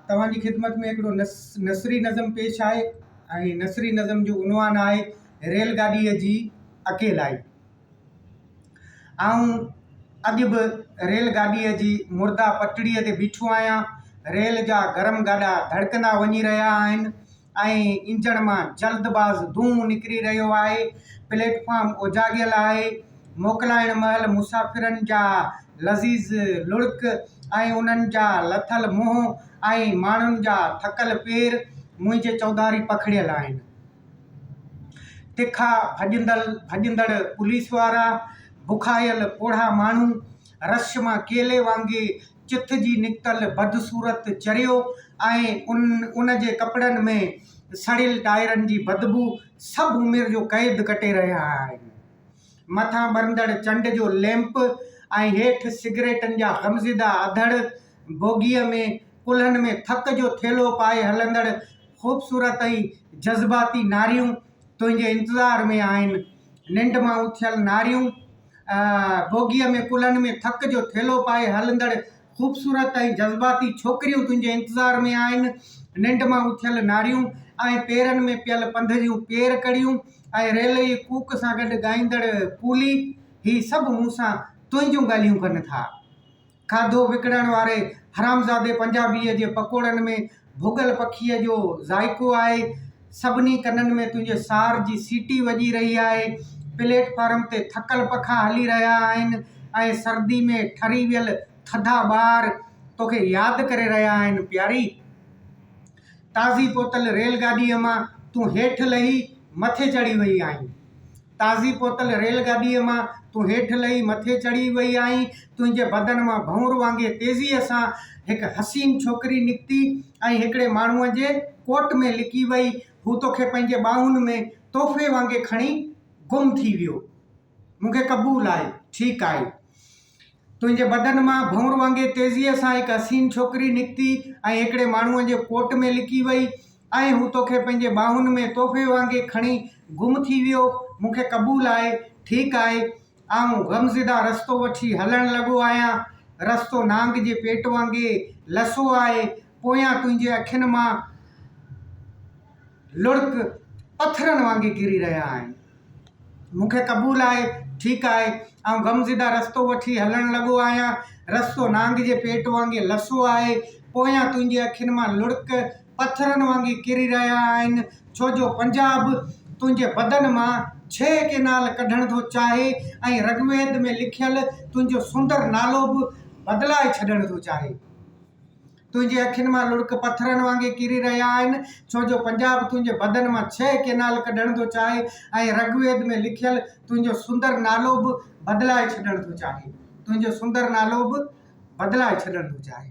توهان جي خدمت ۾ هڪڙو نثري نظم پيش آهي ۽ نثري نظم جو عنوان آهي ريل گاڏيء جي اڪيلائي. آئون اڄ به ريل گاڏيء جي مرده پٽڙيء تي بيٺو آهيان. ريل جا گرم گاڏا ڌڙڪندا وڃي رهيا آهن. ۽ انجڻ مان جلد باز دونهون نڪري رهيو آهي. پليٽ فارم اوجاڳيل آهي. موڪلائڻ مهل مسافرن جا لذيذ لڙڪ ۽ انهن جا لٿل منهن ۽ ماڻهن جا ٿڪل پير منهنجي چوڌاري پکڙيل آهن. تکا ڀڄندڙ پوليس وارا، بکايل پوڙها ماڻهو، رش مان ڪيلي وانگي چٿجي نڪتل بدصورت چريو ۽ ان جي ڪپڙن ۾ سڙيل ٽائرن جي بدبو سڀ عمر جو قيد ڪٽي رهيا آهن. مٿان ٻرندڙ چنڊ جو ليمپ ۽ هيٺ سگريٽن جا غمزده اڌڙ، بوگيء ۾ ڪلهن ۾ ٿڪ جو ٿيلهو پائي هلندڙ خوبصورت ۽ جذباتي ناريون تنهنجي انتظار ۾ آهن. ننڊ مان اٿيل ناريون بوگيء ۾ ڪلهن ۾ ٿڪ جو ٿيلهو پائي هلندڙ خوبصورت ۽ جذباتي ڇوڪريون تنهنجي انتظار ۾ آهن. ننڊ مان اٿيل ناريون ۽ پيرن ۾ پيل پنڌ جون پير ڪڙيون ۽ ريل جي ڪوڪ سان گڏ ڳائيندڙ ڪولي، هي سڀ مون سان تنهنجون ڳالهيون ڪن ٿا. کاڌو وڪڻڻ واري حرامزادي پنجابيء جي پڪوڙن ۾ ڀڳل پکيء جو ذائقو آهي. سڀني ڪنن ۾ تنهنجي سار جي سيٽي وڄي رهي آهي. پليٽ فارم تي ٿڪل پکا هلي رهيا آهن ۽ سردي ۾ ٺري ويل ٿڌا ٻار توکي ياد ڪري رهيا آهن. پياري! تازي پهتل ريل گاڏيء مان تون هيٺ لهي مٿي چڙهي وئي آهين. تازي پهتل ريل گاڏيء مان تون هيٺ لهي مٿي چڙهي وئي آهين. تنهنجي بدن مان ڀنور وانگي تيزيء سان هڪ حسين ڇوڪري نڪتي ۽ هڪڙي ماڻهوء جي ڪوٽ ۾ لڪي وئي. هو توکي پنهنجي ٻانهن ۾ تحفي وانگي کڻي گم ٿي ويو. مون کي قبول آهي. ٺيڪ آهي. تنهنجي بدن مان ڀنور وانگي تيزيء سان هڪ حسين ڇوڪري نڪتي ۽ هڪڙي ماڻهوء جي ڪوٽ ۾ لڪي وئي ۽ هو توکي پنهنجي ٻانهن ۾ تحفي وانگي کڻي گم ٿي ويو. مون کي قبول آهي. ٺيڪ آهي. آئون غمزده رستو وٺي هلڻ لڳو آهيان. رستو نانگ جي پيٽ وانگي لسو آهي. پويان تنهنجي اکين مان لڙڪ پٿرن وانگي ڪري رهيا آهن. مون کي قبول آهي، ٺيڪ آهي. آئون غمزده رستو وٺي هلڻ لڳو آهيان. رستو نانگ جي پيٽ وانگي لسو آهي. پويان تنهنجي اکين مان لڙڪ پٿرن وانگي ڪري رهيا آهن. ڇو جو پنجاب تنهنجي بدن مان ڇهه ڪينال ڪڍڻ ٿو چاهي ۽ رگويد ۾ لکيل تنهنجو سندر نالو به بدلائي ڇڏڻ ٿو چاهي. تنهنجي اکين مان لڙڪ پٿرن وانگي ڪري رهيا آهن، ڇو جو پنجاب تنهنجي بدن مان ڇهه ڪينال ڪڍڻ ٿو چاهي ۽ رگويد ۾ لکيل تنهنجو سندر نالو به بدلائي ڇڏڻ ٿو چاهي. تنهنجو سندر نالو به بدلائي ڇڏڻ ٿو چاهي.